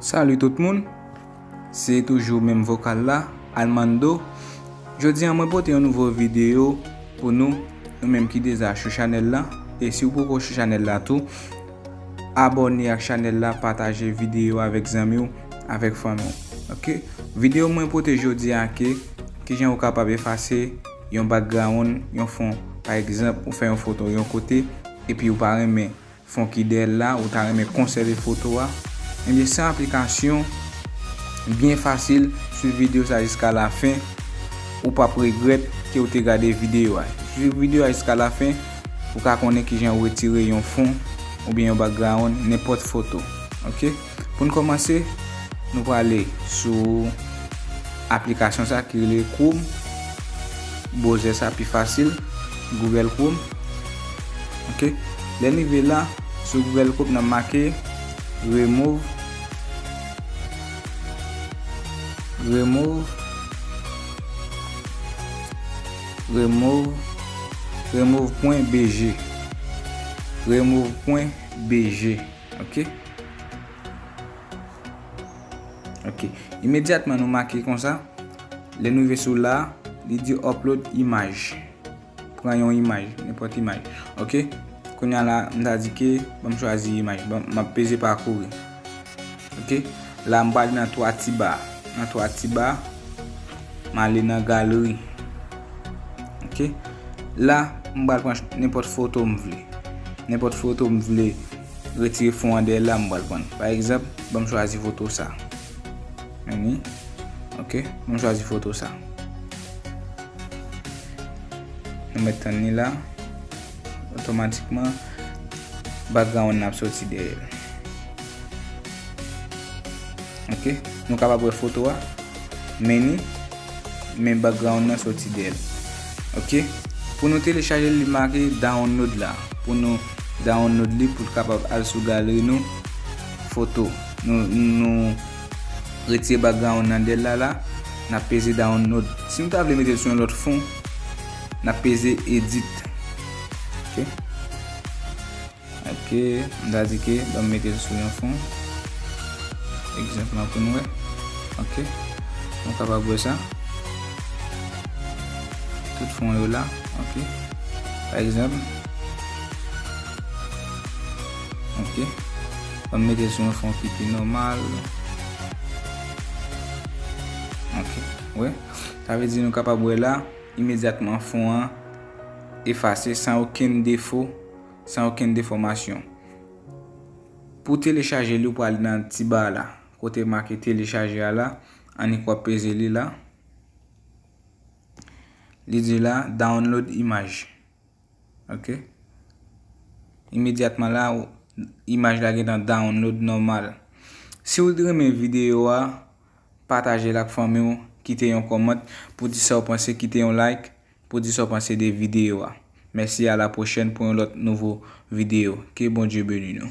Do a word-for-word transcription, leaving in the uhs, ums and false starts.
Salut tout moun, se toujou menm vokal la, Almando. Jodi a mwen pote yon nouvo videyo pou nou, nou menm ki deja sou chanèl la. E si w poko sou chanèl la tou, abòne ak chanèl la, pataje videyo avèk zanmi w, avèk fanmi w. Ok? Videyo mwen pote jodi a ke, kijan ou kapab efase yon background, yon fon. Pa egzanp, ou fè yon foto yon kote, epi ou pa renmen fon ki dèyè l la, ou ta renmen konsève foto a, ebyen, se yon aplikasyon byen fasil. Swiv videyo sa jiska lafen, ou p ap regrèt ke ou te gade videyo a. Swiv videyo a jiska lafen, ou ka konnen kijan ou retire yon fon oubyen yon background, nenpòt foto. Ok? Pou n kòmanse, nou prale sou aplikasyon sa ki rele Chrome. Browser sa pi fasil, Google Chrome. Ok. Lè n rive la, sou Google Chrome, n ap make remove, remove, remove, remove pwen B G. Remove pwen B G. Ok. Ok. Imedyatman nou make konsa. Lè nou rive sou la, li di upload imaj. Pran yon imaj, nenpòt imaj. Ok. Kounye a la, m ta di ke, ban m chwazi imaj. Ban m, m ap peze pakouri. Ok. La, m pral nan twa ti ba. Nan twa ti ba, m ale nan galeri. Ok. La, m pral pran nenpòt foto m vle. Nenpòt foto m vle retire fon an dèyè la, m pral pran. Pa egzanp, ban m chwazi foto sa. Men li. Ok, ban m chwazi foto sa. Nou mèt tann li la. Otomatikman, background nan ap soti dèyè l. Ok, nou kapab wè foto a. Men li, men background nan soti dèyè l. Ok, pou nou telechaje l, li make download la. Pou nou download li, pou l kapab al sou galeri nou, foto. Nou, nou retire background nan dèyè l la, la, n ap peze download. Si nou ta vle mete l sou yon lòt fon, n ap peze edit. Ok. Ok, m ta di ke, ban m mete l sou yon fon. Egzanp lan pou n wè. Ok. Nou kapab wè sa. Tout fon yo la. Ok. Pa egzanp. Ok. Ban m mete l sou yon fon ki pi nòmal. Ok. Wè. Sa vle di nou kapab wè la, imedyatman fon an efase san okenn defo, san okenn defòmasyon. Pou telechaje li, ou pral nan ti ba la, kote make telechaje a la, annik w ap peze li la. Li di la, download imaj. Ok. Imedyatman la, ou, imaj la gentan download nòmal. Si w renmen videyo a, pataje l ak fanmi w, kite yon kòmant pou di sa w panse, kite yon like pou di sa w panse de videyo a. Mèsi, a la pwochèn pou yon lòt nouvo videyo. Ke Bondye beni nou.